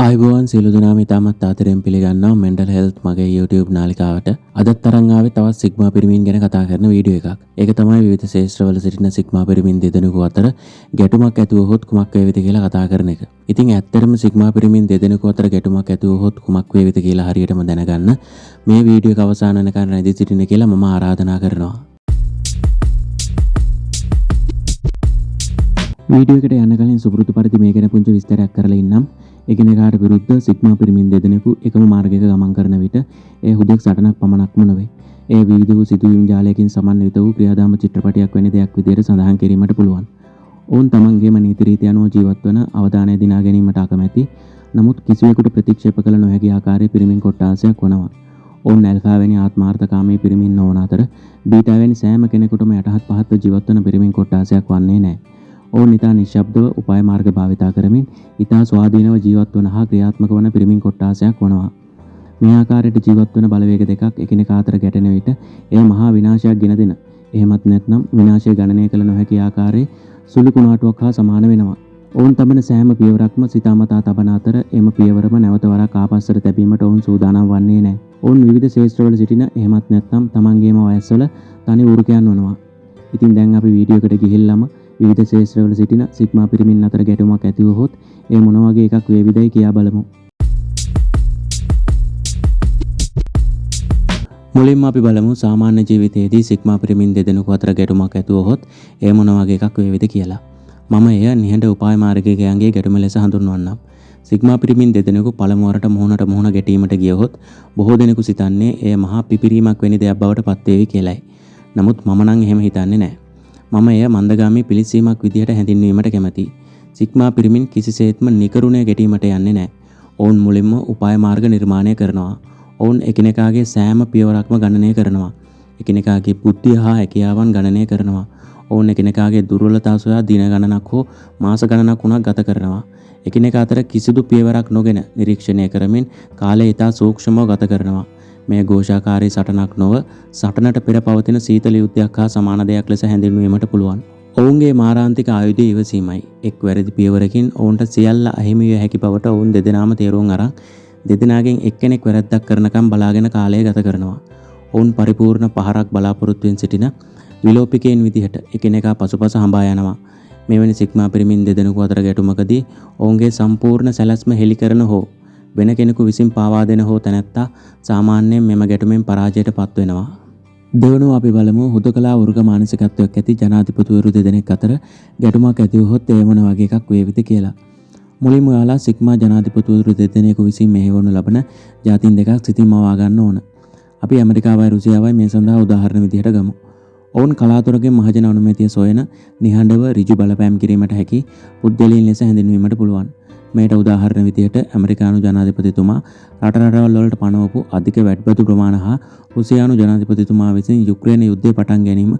ආයුබෝවන් සියලු දෙනාම ඉතාමත් ආදරයෙන් පිළිගන්නවා මෙන්ටල් හෙල්ත් මගේ YouTube නාලිකාවට. අදත් අරන් ආවේ තවත් සිග්මා පිරිමින් ගැන කතා කරන වීඩියෝ එකක්. ඒක තමයි විවිධ ක්ෂේත්‍රවල සිටින සිග්මා පිරිමින් දෙදෙනෙකු අතර ගැටුමක් ඇති වුවහොත් කුමක් වේවිද කියලා කතා කරන එක. ඉතින් ඇත්තටම සිග්මා පිරිමින් දෙදෙනෙකු අතර ගැටුමක් ඇති වුවහොත් කුමක් වේවිද කියලා හරියටම දැනගන්න මේ වීඩියෝ එක අවසාන වෙනකන් රැඳී සිටින්න කියලා මම ආරාධනා කරනවා. වීඩියෝ එකට යන්න කලින් සුපුරුදු පරිදි මේ ගැන පුංචි විස්තරයක් කරලා ඉන්නම්. එකිනෙකාට විරුද්ධ සිග්මා පිරිමින් දෙදෙනෙකු එකම මාර්ගයක ගමන් කරන විට එය හුදෙක් සටනක් පමණක්ම නොවේ. එය විවිධ වූ සිදුවීම් ජාලයකින් සමන්විත වූ ක්‍රියාදාම චිත්‍රපටයක් වැනි දෙයක් විදියට සඳහන් කිරීමට පුළුවන්. ඔවුන් තමන්ගේම නීති රීති අනුව ජීවත් වන අවධානය දිනා ගැනීමට අකමැති, නමුත් කිසිවෙකුට ප්‍රතික්ෂේප කළ නොහැකි ආකාරයේ පිරිමින් කොට්ටාසයක් වනවා. ඔවුන් ඇල්ෆා වැනි ආත්මාර්ථකාමී පිරිමින් නොවන අතර බීටා වැනි සෑම කෙනෙකුටම යටහත් පහත්ව ජීවත් වන පිරිමින් කොට්ටාසයක් වන්නේ නැහැ. ඔවුන් ඉතා නිශ්ශබ්දව උපාය මාර්ග භාවිතා කරමින් ඉතා ස්වාධීනව ජීවත් වන හා ක්‍රියාත්මක වන පිරිමින් කොට්ටාසයක් වනවා. මේ ආකාරයට ජීවත් වන බලවේග දෙකක් එකිනෙකා අතර ගැටෙන විට එය මහා විනාශයක් ගෙන දෙන, එහෙමත් නැත්නම් විනාශය ගණනය කළ නොහැකි ආකාරයේ සුළු කුණාටුවක් හා සමාන වෙනවා. ඔවුන් තබන සෑම පියවරක්ම සිතාමතා තබන අතර එම පියවරම නැවත වරක් ආපස්සට තැබීමට ඔවුන් සූදානම් වන්නේ නැහැ. ඔවුන් විවිධ ක්ෂේත්‍රවල සිටින, එහෙමත් නැත්නම් තමන්ගේම වයස්වල තනි වෘකයන් වනවා. ඉතින් දැන් අපි වීඩියෝ එකට ගිහිල්ලාම විවිධ ක්ෂේත්‍රවල සිටින සිග්මා පිරිමින් අතර ගැටුමක් ඇති වුවහොත් එය මොන වගේ එකක් වේවිදයි කියා බලමු. මුලින්ම අපි බලමු සාමාන්‍ය ජීවිතයේදී සිග්මා පිරිමින් දෙදෙනෙකු අතර ගැටුමක් ඇති වුවහොත් එය මොන වගේ එකක් වේවිද කියලා. මම එය නිහඬ උපාය මාර්ගිකයන්ගේ ගැටුම ලෙස හඳුන්වන්නම්. සිග්මා පිරිමින් දෙදෙනෙකු පළමු වරට මුහුණට මුහුණ ගැටීමට ගියහොත් බොහෝ දෙනෙකු සිතන්නේ එය මහා පිපිරීමක් වැනි දෙයක් බවට පත් වේවි කියලයි. නමුත් මම නම් එහෙම හිතන්නේ නෑ. මම එය මන්දගාමී පිළිස්සීමක් විදිහට හැඳින්වීමට කැමතියි. සිග්මා පිරිමින් කිසිසේත්ම නිකරුණේ ගැටීමට යන්නේ නෑ. ඔවුන් මුලින්ම උපාය මාර්ග නිර්මාණය කරනවා. ඔවුන් එකිනෙකාගේ සෑම පියවරක්ම ගණනය කරනවා. එකිනෙකාගේ බුද්ධිය හා හැකියාවන් ගණනය කරනවා. ඔවුන් එකිනෙකාගේ දුර්වලතා සොයා දින ගණනක් හෝ මාස ගණනක් වුණත් ගත කරනවා. එකිනෙකා අතර කිසිදු පියවරක් නොගෙන නිරීක්ෂණය කරමින් කාලය ඉතා සූක්ෂමව ගත කරනවා. මේ ഘോഷාකාරී සටනක් නොව සටනට පෙර පවතින සීතල යුද්ධයක් හා සමාන දෙයක් ලෙස හැඳින්වීමට පුළුවන්. ඔවුන්ගේ මාරාන්තික ආයුධය ඉවසීමයි. එක් වැරදි පියවරකින් ඔවුන්ට සියල්ල අහිමි විය හැකි බවට ඔවුන් දෙදෙනාම තේරුම් අරන් දෙදෙනාගෙන් එක්කෙනෙක් වැරැද්දක් කරනකම් බලාගෙන කාලය ගත කරනවා. ඔවුන් පරිපූර්ණ පහරක් බලාපොරොත්තුවෙන් සිටින විලෝපිකයන් විදිහට එකිනෙකා පසුපස හඹා යනවා. මෙවැනි සිග්මා පිරිමින් දෙදෙනෙකු අතර ගැටුමකදී ඔවුන්ගේ සම්පූර්ණ සැලැස්ම හෙළි කරන හෝ වෙන කෙනෙකු විසින් පාවා දෙන හෝ තැනැත්තා සාමාන්‍යයෙන් මෙම ගැටුමෙන් පරාජයට පත්වෙනවා. දෙවනුව අපි බලමු හුදකලා වෘග මානසිකත්වයක් ඇති ජනාධිපතිවරු දෙදෙනෙක් අතර ගැටුමක් ඇති වුවහොත් එය මොන වගේ එකක් වේවිද කියලා. මුලින්ම ඔයාලා සිග්මා ජනාධිපතිවරු දෙදෙනෙකු විසින් මෙහෙයවනු ලබන ජාතීන් දෙකක් සිතින් මවා ගන්න ඕන. අපි ඇමරිකාවයි රුසියාවයි මේ සඳහා උදාහරණ විදිහට ගමු. ඔවුන් කලාතුරකින් මහජන අනුමැතිය සොයන නිහඬව ඍජු බලපෑම් කිරීමට හැකි පුද්ගලයන් ලෙස හැඳින්වීමට පුළුවන්. මෙයට උදාහරණ විදිහට ඇමරිකානු ජනාධිපතිතුමා රට රටවල් වලට පනවපු අධික වැට්බදු ප්‍රමාණ හා රුසියානු ජනාධිපතිතුමා විසින් යුක්‍රේන යුද්ධය පටන් ගැනීම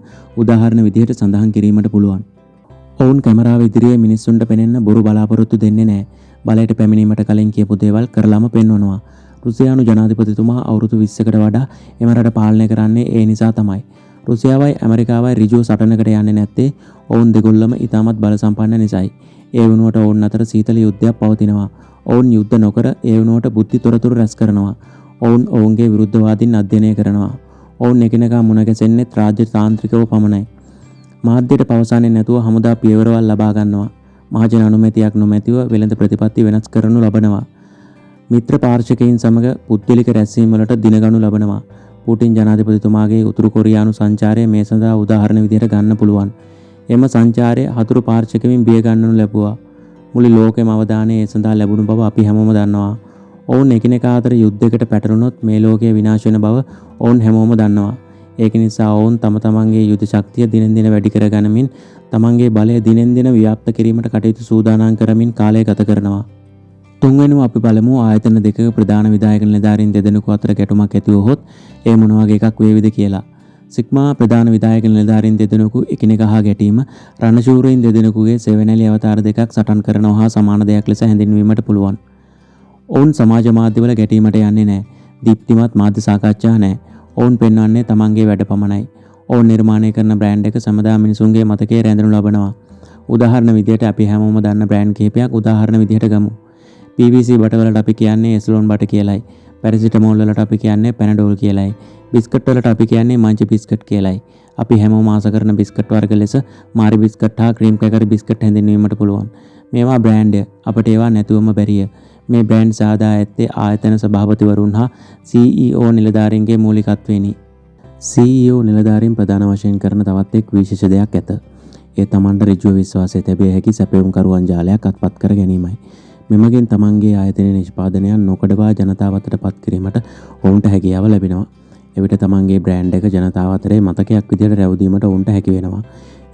උදාහරණ විදිහට සඳහන් කිරීමට පුළුවන්. ඔවුන් කැමරාව ඉදිරියේ මිනිස්සුන්ට පෙනෙන්න බොරු බලාපොරොත්තු දෙන්නේ නෑ. බලයට පැමිණීමට කලින් කියපු දේවල් කරලාම පෙන්වනවා. රුසියානු ජනාධිපතිතුමා අවුරුදු 20කට වඩා එම රට පාලනය කරන්නේ ඒ නිසා තමයි. රුසියාවයි ඇමරිකාවයි ඍජුව සටනකට යන්නේ නැත්තේ ඔවුන් දෙගොල්ලම ඉතාමත් බල සම්පන්න නිසායි. ඒ වෙනුවට ඔවුන් අතර සීතල යුද්ධයක් පවතිනවා. ඔවුන් යුද්ධ නොකර ඒ වෙනුවට බුද්ධි තොරතුරු රැස් කරනවා. ඔවුන් ඔවුන්ගේ විරුද්ධවාදීන් අධ්‍යයනය කරනවා. ඔවුන් එකිනෙකා මුණ ගැසෙන්නේත් රාජ්‍ය තාන්ත්‍රිකව පමණයි. මාධ්‍යයට පවසන්නේ නැතුව හමුදා පියවරවල් ලබා ගන්නවා. මහජන අනුමැතියක් නොමැතිව වෙළඳ ප්‍රතිපත්ති වෙනස් කරනු ලබනවා. මිත්‍ර පාර්ශකයින් සමග පුද්ගලික රැස්වීම් වලට දිනගනු ලබනවා. පුටින් ජනාධිපතිතුමාගේ උතුරු කොරියානු සංචාරය මේ සඳහා උදාහරණ විදිහට ගන්න පුළුවන්. එම සංචාරය හතුරු පාර්ශකමින් බිය ගන්නනු ලැබුවා. මුළු ලෝකෙම අවධානය ඒ සඳහා ලැබුණු බව අපි හැමෝම දන්නවා. ඔවුන් එකිනෙකා අතර යුද්ධයකට පැටලුණොත් මේ ලෝකය විනාශ වෙන බව ඔවුන් හැමෝම දන්නවා. ඒක නිසා ඔවුන් තම තමන්ගේ යුද ශක්තිය දිනෙන් දින වැඩි කරගනිමින් තමන්ගේ බලය දිනෙන් දින ව්‍යාප්ත කිරීමට කටයුතු සූදානම් කරමින් කාලය ගත කරනවා. තුන්වෙනුව අපි බලමු ආයතන දෙකක ප්‍රධාන විධායක නිලධාරීන් දෙදෙනෙකු අතර ගැටුමක් ඇති වුවහොත් එය මොන වගේ එකක් වේවිද කියලා. සිග්මා ප්‍රධාන විධායක නිලධාරීන් දෙදෙනෙකු එකිනෙකා හා ගැටීම රණශූරයින් දෙදෙනෙකුගේ සෙවණැලි අවතාර දෙකක් සටන් කරනවා හා සමාන දෙයක් ලෙස හැඳින්වීමට පුළුවන්. ඔවුන් සමාජ මාධ්‍යවල ගැටීමට යන්නේ නෑ. දීප්තිමත් මාධ්‍ය සාකච්ඡා නෑ. ඔවුන් පෙන්වන්නේ තමන්ගේ වැඩ පමණයි. ඔවුන් නිර්මාණය කරන බ්‍රෑන්ඩ් එක සැමදා මිනිසුන්ගේ මතකයේ රැඳෙනු ලබනවා. උදාහරණ විදිහට අපි හැමෝම දන්න බ්‍රෑන්ඩ් කිහිපයක් උදාහරණ විදිහට ගමු. PVC බට වලට අපි කියන්නේ එස්ලෝන් බට කියලායි. පැරසිටමෝල් වලට අපි කියන්නේ පැනඩෝල් කියලායි. බිස්කට් වලට අපි කියන්නේ මංචි බිස්කට් කියලායි. අපි හැමෝම ආස කරන බිස්කට් වර්ග ලෙස මාරි බිස්කට් හා ක්‍රීම් ක්‍රැකර් බිස්කට් හැඳින්වීමට පුළුවන්. මේවා බ්‍රෑන්ඩ්ය. අපට ඒවා නැතුවම බැරිය. මේ බ්‍රෑන්ඩ් සාදා ඇත්තේ ආයතන සභාපතිවරුන් හා CEO නිලධාරීන්ගේ මූලිකත්වයෙනි. CEO නිලධාරීන් ප්‍රධාන වශයෙන් කරන තවත් එක් විශේෂ දෙයක් ඇත. ඒ තමන්ට ඍජුව විශ්වාසය තැබිය හැකි සැපයුම්කරුවන් ජාලයක් අත්පත් කර ගැනීමයි. මෙමගින් තමන්ගේ ආයතනයේ නිෂ්පාදනයන් නොකඩවා ජනතාව අතට පත් කිරීමට ඔවුන්ට හැකියාව ලැබෙනවා. එවිට තමන්ගේ බ්‍රෑන්ඩ් එක ජනතාව අතරේ මතකයක් විදිහට රැවදීමට ඔවුන්ට හැකි වෙනවා.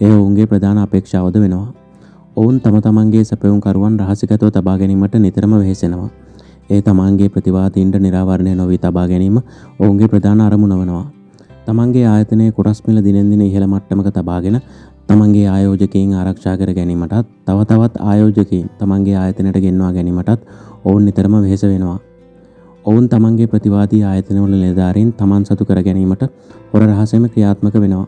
එය ඔවුන්ගේ ප්‍රධාන අපේක්ෂාවද වෙනවා. ඔවුන් තම තමන්ගේ සැපයුම්කරුවන් රහසිගතව තබා ගැනීමට නිතරම වෙහෙසෙනවා. ඒ තමන්ගේ ප්‍රතිවාදීන්ට නිරාවරණය නොවී තබා ගැනීම ඔවුන්ගේ ප්‍රධාන අරමුණ වනවා. තමන්ගේ ආයතනයේ කොටස් මිල දිනෙන් දින ඉහළ මට්ටමක තබාගෙන තමන්ගේ ආයෝජකයින් ආරක්ෂා කර ගැනීමටත් තව තවත් ආයෝජකයින් තමන්ගේ ආයතනයට ගෙන්වා ගැනීමටත් ඔවුන් නිතරම වෙහෙස වෙනවා. ඔවුන් තමන්ගේ ප්‍රතිවාදී ආයතනවල නිලධාරීන් තමන් සතු කර ගැනීමට හොර රහසෙම ක්‍රියාත්මක වෙනවා.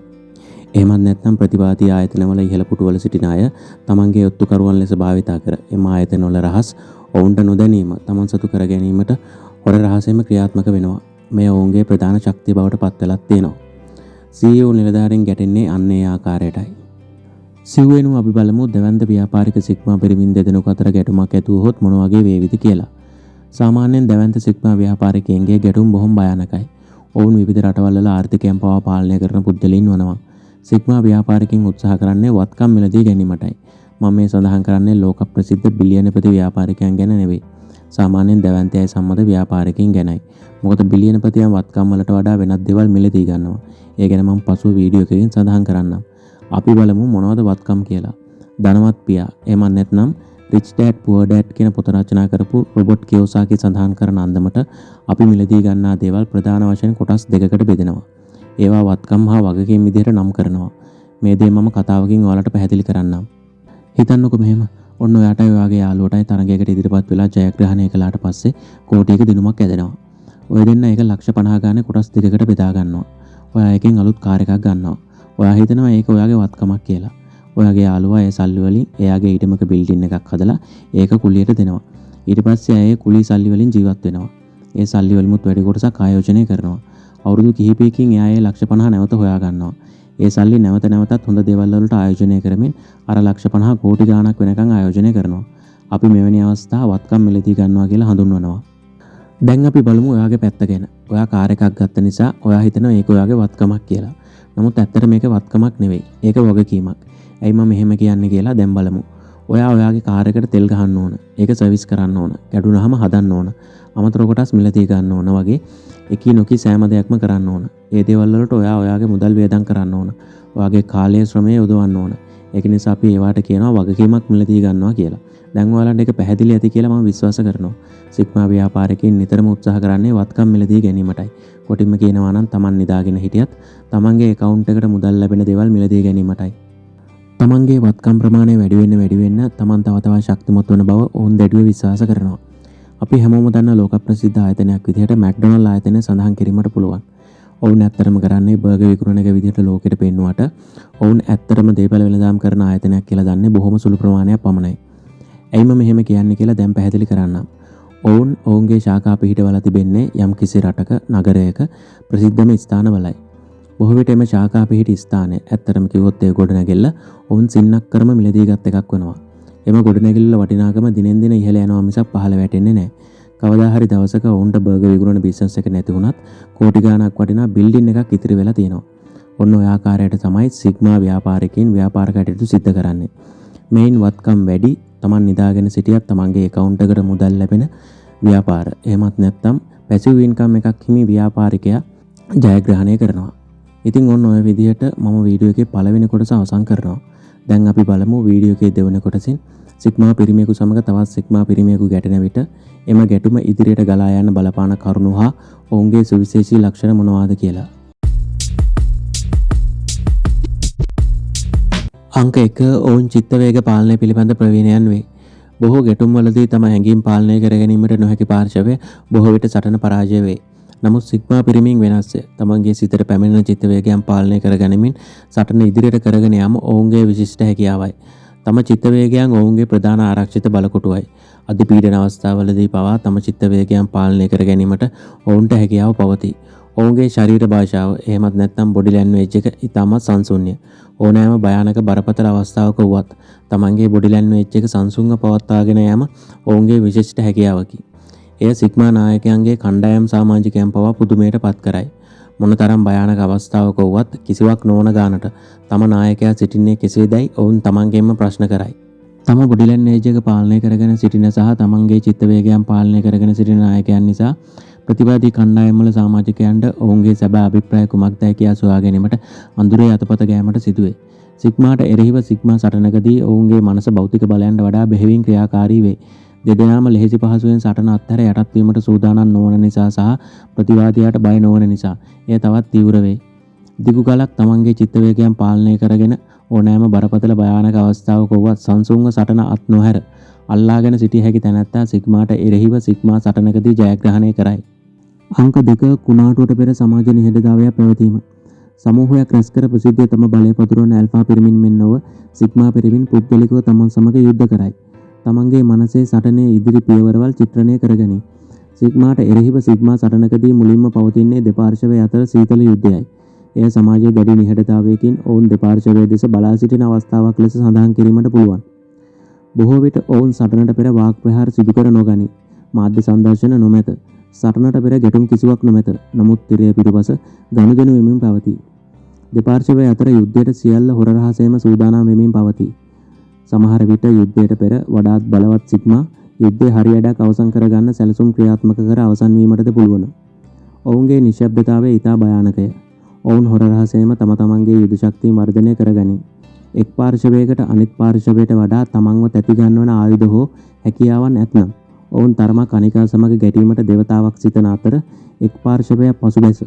එහෙමත් නැත්නම් ප්‍රතිවාදී ආයතනවල ඉහළ පුටුවල සිටින අය තමන්ගේ ඔත්තුකරුවන් ලෙස භාවිතා කර එම ආයතනවල රහස් ඔවුන්ට නොදැනීම තමන් සතු කර ගැනීමට හොර රහසෙම ක්‍රියාත්මක වෙනවා. මෙය ඔවුන්ගේ ප්‍රධාන ශක්තිය බවට පත් වෙලත් තියෙනවා. CEO නිලධාරීන් ගැටෙන්නේ අන්න ඒ ආකාරයටයි. සිව්වෙනුව අපි බලමු දැවැන්ත ව්‍යාපාරික සිග්මා පිරිමින් දෙදෙනෙකු අතර ගැටුමක් ඇති වුවහොත් මොන වගේ වේවිද කියලා. සාමාන්‍යයෙන් දැවැන්ත සිග්මා ව්‍යාපාරිකයන්ගේ ගැටුම් බොහොම භයානකයි. ඔවුන් විවිධ රටවල් වල ආර්ථිකයන් පවා පාලනය කරන පුද්ගලයින් වනවා. සිග්මා ව්‍යාපාරිකයින් උත්සාහ කරන්නේ වත්කම් මිලදී ගැනීමටයි. මම මේ සඳහන් කරන්නේ ලෝක ප්‍රසිද්ධ බිලියනපති ව්‍යාපාරිකයන් ගැන නෙවෙයි. සාමාන්‍යයෙන් දැවැන්තයයි සම්මත ව්‍යාපාරිකයින් ගැනයි. මොකද බිලියනපතියන් වත්කම් වලට වඩා වෙනත් දේවල් මිලදී ගන්නවා. ඒ ගැන මම පසුව වීඩියෝ එකකින් සඳහන් කරන්නම්. අපි බලමු මොනවද වත්කම් කියලා. ධනවත් පියා එහෙමත් නැත්නම් Rich Dad Poor Dad කියන පොත රචනා කරපු රොබර්ට් කියෝසාකි සඳහන් කරන අන්දමට අපි මිලදී ගන්නා දේවල් ප්‍රධාන වශයෙන් කොටස් දෙකකට බෙදෙනවා. ඒවා වත්කම් හා වගකීම් විදිහට නම් කරනවා. මේ දේ මම කතාවකින් ඔයාලට පැහැදිලි කරන්නම්. හිතන්නකෝ මෙහෙම. ඔන්න ඔයාටයි ඔයාගේ යාළුවටයි තරගයකට ඉදිරිපත් වෙලා ජයග්‍රහණය කළාට පස්සේ කෝටියක දිනුමක් ඇදෙනවා. ඔය දෙන්න ඒක ලක්ෂ 50 ගානේ කොටස් දෙකකට බෙදා ගන්නවා. ඔයා එකෙන් අලුත් කාර් එකක් ගන්නවා. ඔයා හිතනවා ඒක ඔයාගේ වත්කමක් කියලා. ඔයාගේ යාළුවා ඒ සල්ලි වලින් එයාගේ ඊටමක බිල්ඩින් එකක් හදලා ඒක කුලියට දෙනවා. ඊට පස්සේ ඇය කුලී සල්ලි වලින් ජීවත් වෙනවා. ඒ සල්ලි වලිමුත් වැඩි කොටසක් ආයෝජනය කරනවා. අවුරුදු කිහිපයකින් එයා ඒ ලක්ෂ 50 නැවත හොයා ගන්නවා. ඒ සල්ලි නැවත නැවතත් හොඳ දේවල් වලට ආයෝජනය කරමින් අර ලක්ෂ 50 කෝටි ගාණක් වෙනකන් ආයෝජනය කරනවා. අපි මෙවැනි අවස්ථා වත්කම් මිලදී ගන්නවා කියලා හඳුන්වනවා. දැන් අපි බලමු ඔයාගේ පැත්ත ගැන. ඔයා කාර් එකක් ගත්ත නිසා ඔයා හිතනවා ඒක ඔයාගේ වත්කමක් කියලා. නමුත් ඇත්තට මේක වත්කමක් නෙවෙයි. ඒක වගකීමක්. ඇයි මම මෙහෙම කියන්නේ කියලා දැන් බලමු. ඔයා ඔයාගේ කාර් එකට තෙල් ගහන්න ඕන. ඒක සර්විස් කරන්න ඕන. ගැටුනහම හදන්න ඕන. අමතර කොටස් මිලදී ගන්න ඕන වගේ එකී නොකී සෑම දෙයක්ම කරන්න ඕන. ඒ දේවල් වලට ඔයා ඔයාගේ මුදල් වියදම් කරන්න ඕන. ඔයාගේ කාලය ශ්‍රමය යොදවන්න ඕන. ඒක නිසා අපි ඒවාට කියනවා වගකීමක් මිලදී ගන්නවා කියලා. දැන් ඔයාලට ඒක පැහැදිලි ඇති කියලා මම විශ්වාස කරනවා. සිග්මා ව්‍යාපාරිකයින් නිතරම උත්සාහ කරන්නේ වත්කම් මිලදී ගැනීමටයි. කොටින්ම කියනවා නම් තමන් නිදාගෙන හිටියත් තමන්ගේ ඇකවුන්ට් එකට මුදල් ලැබෙන දේවල් මිලදී ගැනීමටයි. තමන්ගේ වත්කම් ප්‍රමාණය වැඩි වෙන්න වැඩි වෙන්න තමන් තව තවත් ශක්තිමත් වන බව ඔවුන් දැඩිව විශ්වාස කරනවා. අපි හැමෝම දන්න ලෝක ප්‍රසිද්ධ ආයතනයක් විදිහට මැක්ඩොනල්ඩ් ආයතනය සඳහන් කිරීමට පුළුවන්. ඔවුන් ඇත්තටම කරන්නේ බර්ගර් විකුණන එක විදිහට ලෝකෙට පෙන්නුවට ඔවුන් ඇත්තටම දේපල වෙළඳාම් කරන ආයතනයක් කියලා දන්නේ බොහොම සුළු ප්‍රමාණයක් පමණයි. ඇයි මම මෙහෙම කියන්නේ කියලා දැන් පැහැදිලි කරන්නම්. ඔවුන් ඔවුන්ගේ ශාඛා පිහිටවලා තිබෙන්නේ යම්කිසි රටක නගරයක ප්‍රසිද්ධම ස්ථානවලයි. බොහෝ විට එම ශාඛා පිහිටි ස්ථානය ඇත්තටම කිව්වොත් ඒ ගොඩනැගිල්ල ඔවුන් සින්නක් කරම මිලදී ගත් එකක් වෙනවා. එම ගොඩනැගිල්ල වටිනාකම දිනෙන් දින ඉහළ යනවා මිසක් පහළ වැටෙන්නේ නැහැ. කවදා හරි දවසක ඔවුන්ට බර්ගර් විකුණන බිස්නස් එක නැති වුණත් කෝටි ගාණක් වටිනා බිල්ඩින් එකක් ඉතිරි වෙලා තියෙනවා. ඔන්න ඔය ආකාරයට තමයි සිග්මා ව්‍යාපාරිකයින් ව්‍යාපාර කටයුතු සිද්ධ කරන්නේ. මෙයින් වත්කම් වැඩි, තමන් නිදාගෙන සිටියත් තමන්ගේ ඇකවුන්ට් එකට මුදල් ලැබෙන ව්‍යාපාර. එහෙමත් නැත්නම් පැසිව් ඉන්කම් එකක් හිමි ව්‍යාපාරිකයා ජයග්‍රහණය කරනවා. ඉතින් ඔන්න ඔය විදිහට මම වීඩියෝ එකේ පළවෙනි කොටස අවසන් කරනවා. දැන් අපි බලමු වීඩියෝ එකේ දෙවන කොටසින් සිග්මා පිරිමියෙකු සමග තවත් සිග්මා පිරිමියෙකු ගැටෙන විට එම ගැටුම ඉදිරියට ගලා යන්න බලපාන කරුණු හා ඔවුන්ගේ සුවිශේෂී ලක්ෂණ මොනවාද කියලා. අංක 1 ඔවුන් චිත්ත වේග පාලනය පිළිබඳ ප්‍රවීණයන් වේ. බොහෝ ගැටුම්වලදී තම හැඟීම් පාලනය කර ගැනීමට නොහැකි පාර්ශවය බොහෝ විට සටන පරාජය වේ. නමුත් සිග්මා පිරිමින් වෙනස්ය. තමන්ගේ සිතට පැමිණෙන චිත්ත වේගයන් පාලනය කර ගනිමින් සටන ඉදිරියට කරගෙන යාම ඔවුන්ගේ විශිෂ්ට හැකියාවයි. තම චිත්ත වේගයන් ඔවුන්ගේ ප්‍රධාන ආරක්ෂිත බලකොටුවයි. අධිපීඩන අවස්ථාවලදී පවා තම චිත්ත වේගයන් පාලනය කර ගැනීමට ඔවුන්ට හැකියාව පවතී. ඔවුන්ගේ ශරීර භාෂාව එහෙමත් නැත්නම් බොඩි ලැන්ග්වේජ් එක ඉතාමත් සංසුන්ය. ඕනෑම භයානක බරපතල අවස්ථාවක වුවත් තමන්ගේ බොඩි ලැන්ග්වේජ් එක සංසුන්ව පවත්වාගෙන යාම ඔවුන්ගේ විශිෂ්ට හැකියාවකි. එය සිග්මා නායකයන්ගේ කණ්ඩායම් සමාජිකයන් පවා පුදුමයට පත් කරයි. මොනතරම් භයානක අවස්ථාවක වුවත් කිසිවක් නොවන ගානට තම නායකයා සිටින්නේ කෙසේදැයි ඔවුන් තමන්ගෙන්ම ප්‍රශ්න කරයි. තම බොඩි ලැන්ග්වේජ් එක පාලනය කරගෙන සිටින සහ තමන්ගේ චිත්ත වේගයන් පාලනය කරගෙන සිටින නායකයන් නිසා ප්‍රතිවාදී කණ්ඩායම් වල සමාජිකයන්ට ඔවුන්ගේ සැබෑ අභිප්‍රාය කුමක්දයි කියා සොයා ගැනීමට අඳුරේ අතපත ගෑමට සිදුවේ. සිග්මාට එරෙහිව සිග්මා සටනකදී ඔවුන්ගේ මනස භෞතික බලයන්ට වඩා බෙහෙවින් ක්‍රියාකාරී වේ. දෙදෙනාම ලෙහෙසි පහසුවෙන් සටන අත්හැර යටත් වීමට සූදානම් නොවන නිසා සහ ප්‍රතිවාදියාට බය නොවන නිසා එය තවත් තීව්‍ර වේ. දිගු කලක් තමන්ගේ චිත්ත වේගයන් පාලනය කරගෙන ඕනෑම බරපතල භයානක අවස්ථාවක වුවත් සංසුන්ව සටන අත් නොහැර අල්ලාගෙන සිටිය හැකි තැනැත්තා සිග්මාට එරෙහිව සිග්මා සටනකදී ජයග්‍රහණය කරයි. අංක 2 කුණාටුවට පෙර සමාජ නිහඬතාවයක් පැවතීම. සමූහයක් රැස් කර ප්‍රසිද්ධිය තම බලය පතුරවන ඇල්ෆා පිරමින් මෙන් නොව සිග්මා පිරමින් පුද්ගලිකව තමන් සමග යුද්ධ කරයි. තමන්ගේ මනසේ සටනේ ඉදිරි පියවරවල් චිත්‍රණය කරගනී. සිග්මාට එරෙහිව සිග්මා සටනකදී මුලින්ම පවතින්නේ දෙපාර්ශවය අතර සීතල යුද්ධයයි. එය සමාජයේ දැඩි නිහඬතාවයකින් ඔවුන් දෙපාර්ශවය දෙස බලා සිටින අවස්ථාවක් ලෙස සඳහන් කිරීමට පුළුවන්. බොහෝ විට ඔවුන් සටනට පෙර වාක් ප්‍රහාර සිදු කර නොගනී. මාධ්‍ය සංදර්ශන නොමැත. සටනට පෙර ගැටුම් කිසිවක් නොමැත. නමුත් තිරය පිටුපස ගනුදෙනු වෙමින් පවතී. දෙපාර්ශවය අතර යුද්ධයට සියල්ල හොර රහසේම සූදානම් වෙමින් පවතී. සමහර විට යුද්ධයට පෙර වඩාත් බලවත් සිග්මා යුද්ධය හරියඩක් අවසන් කරගන්න සැලසුම් ක්‍රියාත්මක කර අවසන් වීමටද පුළුවන්. ඔවුන්ගේ නිශ්ශබ්දතාවය ඉතා භයානකය. ඔවුන් හොර රහසේම තම තමන්ගේ යුද ශක්තිය වර්ධනය කරගනී. එක් පාර්ශවයකට අනිත් පාර්ශවයට වඩා තමන්ව තැති ගන්වන ආයුධ හෝ හැකියාවන් ඇතනම් ඔවුන් තරමක් අනිකා සමග ගැටීමට දෙවතාවක් සිතන අතර එක් පාර්ශවයක් පසුබැස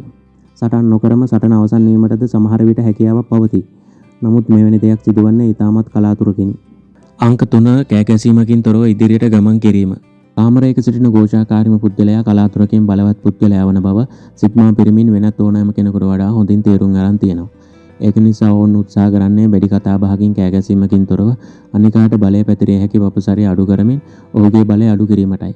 සටන් නොකරම සටන අවසන් වීමටද සමහර විට හැකියාවක් පවතී. නමුත් මෙවැනි දෙයක් සිදුවන්නේ ඉතාමත් කලාතුරකිනි. අංක 3 කෑගැසීමකින් තොරව ඉදිරියට ගමන් කිරීම. කාමරයක සිටින ഘോഷාකාරීම පුද්ගලයා කලාතුරකින් බලවත් පුද්ගලයා වන බව සිග්මා පිරමින් වෙනත් ඕනෑම කෙනෙකුට වඩා හොඳින් තේරුම් අරන් තියෙනවා. ඒක නිසා ඔවුන් උත්සාහ කරන්නේ බැඩි කතා බහකින් කෑගැසීමකින් තොරව අනිකාට බලය පැතිරිය හැකි වපසරිය අඩු කරමින් ඔහුගේ බලය අඩු කිරීමටයි.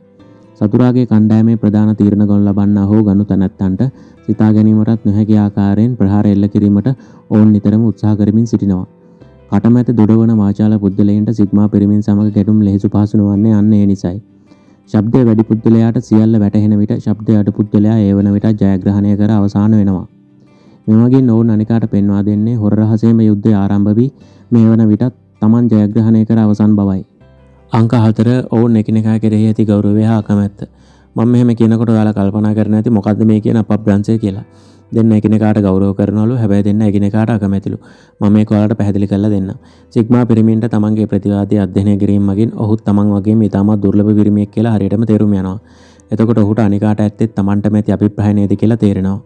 සතුරාගේ කණ්ඩායමේ ප්‍රධාන තීරණ ගනු ලබන්නා හෝ ගනු තැනැත්තන්ට සිතා ගැනීමටත් නොහැකි ආකාරයෙන් ප්‍රහාර එල්ල කිරීමට ඔවුන් නිතරම උත්සාහ කරමින් සිටිනවා. කටමැත දොඩවන වාචාල පුද්ගලයින්ට සිග්මා පිරමින් සමග ගැටුම් ලෙහෙසු පහසු නොවන්නේ අන්න ඒ නිසයි. ශබ්දය වැඩි පුද්ගලයාට සියල්ල වැටහෙන විට ශබ්දය අඩු පුද්ගලයා ඒ වන විටත් ජයග්‍රහණය කර අවසන් වෙනවා. මෙමගින් ඔවුන් අනිකාට පෙන්වා දෙන්නේ හොර රහසේම යුද්ධය ආරම්භ වී මේ වන විටත් තමන් ජයග්‍රහණය කර අවසන් බවයි. අංක 4 ඔවුන් එකිනෙකා කෙරෙහි ඇති ගෞරවය හා අකමැත්ත. මම මෙහෙම කියනකොට ඔයාලා කල්පනා කරන්න ඇති මොකද්ද මේ කියන අපබ්‍රංශය කියලා. දෙන්න එකිනෙකාට ගෞරව කරනවලු, හැබැයි දෙන්න එකිනෙකාට අකමැතිලු. මම මේක ඔයාලට පැහැදිලි කරලා දෙන්නම්. සිග්මා පිරමින්ට තමන්ගේ ප්‍රතිවාදී අධ්‍යයනය කිරීම මගින් ඔහුත් තමන් වගේම ඉතාමත් දුර්ලභ පිරිමියෙක් කියලා හරියටම තේරුම් යනවා. එතකොට ඔහුට අනිකාට ඇත්තෙත් තමන්ටම ඇති අභිප්‍රාය නේද කියලා තේරෙනවා.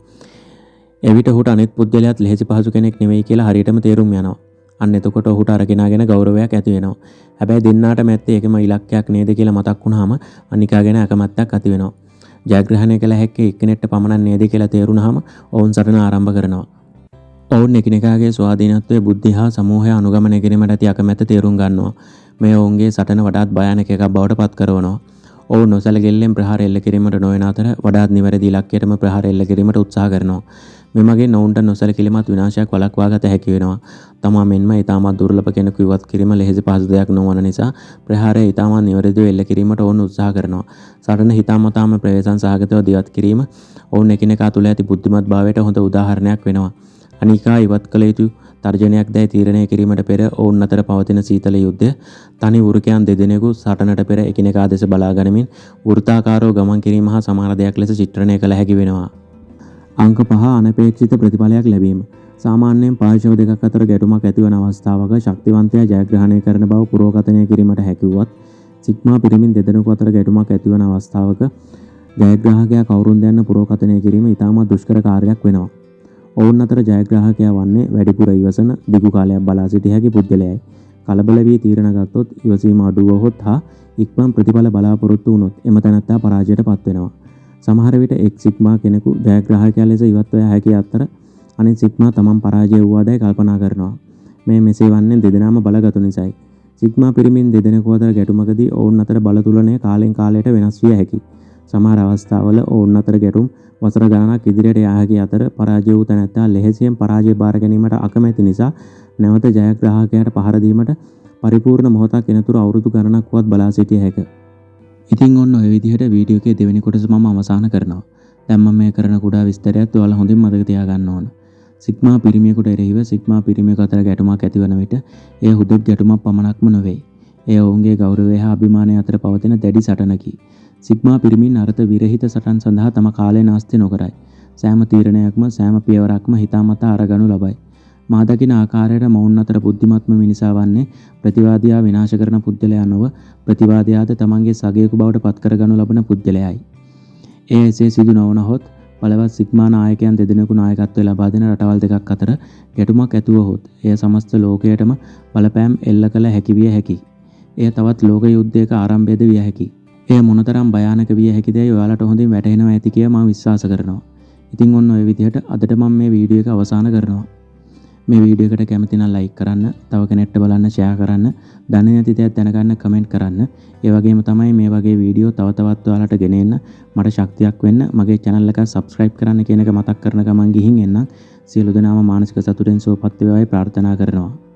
එවිට ඔහුට අනිත් පුද්ගලයාත් ලෙහෙසි පහසු කෙනෙක් නෙවෙයි කියලා හරියටම තේරුම් යනවා. අන්න එතකොට ඔහුට අර කෙනා ගැන ගෞරවයක් ඇති වෙනවා. හැබැයි දෙන්නාටම ඇත්තේ එකම ඉලක්කයක් නේද කියලා මතක් වුණාම අනිකා ගැන අකමැත්තක් ඇති වෙනවා. ජයග්‍රහණය කළ හැක්කේ එක්කෙනෙක්ට පමණක් නේද කියලා තේරුණාම ඔවුන් සටන ආරම්භ කරනවා. ඔවුන් එකිනෙකාගේ ස්වාධීනත්වය, බුද්ධිය හා සමූහය අනුගමනය කිරීමට ඇති අකමැත්ත තේරුම් ගන්නවා. මේ ඔවුන්ගේ සටන වඩාත් භයානක එකක් බවට පත් කරවනවා. ඔවුන් නොසැලකිල්ලෙන් ප්‍රහාර එල්ල කිරීමට නොවන අතර වඩාත් නිවැරදි ඉලක්කයටම ප්‍රහාර එල්ල කිරීමට උත්සාහ කරනවා. මෙමගින් ඔවුන්ට නොසැලකිලිමත් විනාශයක් වළක්වා ගත හැකි වෙනවා. තමා මෙන්ම ඉතාමත් දුර්ලභ කෙනෙකු ඉවත් කිරීම ලෙහෙසි පහසු දෙයක් නොවන නිසා ප්‍රහාරය ඉතාමත් නිවැරදිව එල්ල කිරීමට ඔවුන් උත්සාහ කරනවා. සටන හිතාමතාම ප්‍රවේශම් සහගතව දියත් කිරීම ඔවුන් එකිනෙකා තුළ ඇති බුද්ධිමත් භාවයට හොඳ උදාහරණයක් වෙනවා. අනිකා ඉවත් කළ යුතු තර්ජනයක් දැයි තීරණය කිරීමට පෙර ඔවුන් අතර පවතින සීතල යුද්ධය තනි වෘකයන් දෙදෙනෙකු සටනට පෙර එකිනෙකා දෙස බලා ගනිමින් වෘත්තාකාරව ගමන් කිරීම හා සමාන දෙයක් ලෙස චිත්‍රණය කළ හැකි වෙනවා. අංක 5 අනපේක්ෂිත ප්‍රතිඵලයක් ලැබීම. සාමාන්‍යයෙන් පාර්ශව දෙකක් අතර ගැටුමක් ඇතිවන අවස්ථාවක ශක්තිවන්තයා ජයග්‍රහණය කරන බව පුරෝකථනය කිරීමට හැකි වුවත් සිග්මා පිරමින් දෙදෙනෙකු අතර ගැටුමක් ඇතිවන අවස්ථාවක ජයග්‍රාහකයා කවුරුන්ද යන්න පුරෝකථනය කිරීම ඉතාමත් දුෂ්කර කාර්යයක් වෙනවා. ඔවුන් අතර ජයග්‍රාහකයා වන්නේ වැඩිපුර ඉවසන දිගු කාලයක් බලා සිටිය හැකි පුද්ගලයයි. කලබල වී තීරණ ගත්තොත් ඉවසීම අඩු වුවහොත් හා ඉක්මන් ප්‍රතිඵල බලාපොරොත්තු වුණොත් එම තැනැත්තා පරාජයට පත්වෙනවා. සමහර විට එක් සිග්මා කෙනෙකු ජයග්‍රාහකයා ලෙස ඉවත් විය හැකි අතර අනිත් සිග්මා තමන් පරාජය වූවාදැයි කල්පනා කරනවා. මේ මෙසේ වන්නේ දෙදෙනාම බලගතු නිසායි. සිග්මා පිරිමින් දෙදෙනෙකු අතර ගැටුමකදී ඔවුන් අතර බල තුලනය කාලෙන් කාලයට වෙනස් විය හැකියි. සමහර අවස්ථාවල ඔවුන් අතර ගැටුම් වසර ගණනක් ඉදිරියට යා හැකි අතර පරාජය වූ තැනැත්තා ලෙහෙසියෙන් පරාජය භාර ගැනීමට අකමැති නිසා නැවත ජයග්‍රාහකයාට පහර දීමට පරිපූර්ණ මොහොතක් එනතුරු අවුරුදු ගණනක් වුවත් බලා සිටිය හැක. ඉතින් ඔන්න ඔය විදිහට වීඩියෝ එකේ දෙවෙනි කොටස මම අවසන් කරනවා. දැන් මම මේ කරන කුඩා විස්තරයත් ඔයාලා හොඳින් මතක තියාගන්න ඕන. සිග්මා පිරිමියෙකුට එරෙහිව සිග්මා පිරිමියෙකු අතර ගැටුමක් ඇතිවන විට එය හුදෙක් ගැටුමක් පමණක්ම නොවේ. එය ඔවුන්ගේ ගෞරවය හා අභිමානය අතර පවතින දැඩි සටනකි. සිග්මා පිරිමින් අර්ථ විරහිත සටන් සඳහා තම කාලය නාස්ති නොකරයි. සෑම තීරණයක්ම සෑම පියවරක්ම හිතාමතා අරගනු ලබයි. මා දකින ආකාරයට මොවුන් අතර බුද්ධිමත්ම මිනිසා වන්නේ ප්‍රතිවාදියා විනාශ කරන පුද්ගලයා නොව ප්‍රතිවාදියාද තමන්ගේ සගයෙකු බවට පත් කරගනු ලබන පුද්ගලයායි. එය එසේ සිදු නොවනහොත් බලවත් සිග්මා නායකයන් දෙදෙනෙකු නායකත්වය ලබා දෙන රටවල් දෙකක් අතර ගැටුමක් ඇතුවහොත් එය සමස්ත ලෝකයටම බලපෑම් එල්ල කළ හැකි විය හැකියි. එය තවත් ලෝක යුද්ධයක ආරම්භයද විය හැකියි. එය මොනතරම් භයානක විය හැකිදැයි ඔයාලට හොඳින් වැටහෙනවා ඇති කියා මම විශ්වාස කරනවා. ඉතින් ඔන්න ඔය විදිහට අදට මම මේ වීඩියෝ එක අවසන් කරනවා. මේ වීඩියෝ එකට කැමති නම් ලයික් කරන්න, තව කෙනෙක්ට බලන්න ෂෙයා කරන්න, දන්නේ නැති දෙයක් දැනගන්න කමෙන්ට් කරන්න. ඒ වගේම තමයි මේ වගේ වීඩියෝ තව තවත් ඔයාලට ගෙන එන්න මට ශක්තියක් වෙන්න මගේ channel එක subscribe කරන්න කියන එක මතක් කරන ගමන් ගිහින් එන්නම්. සියලු දෙනාම මානසික සතුටෙන් සුවපත් වේවායි ප්‍රාර්ථනා කරනවා.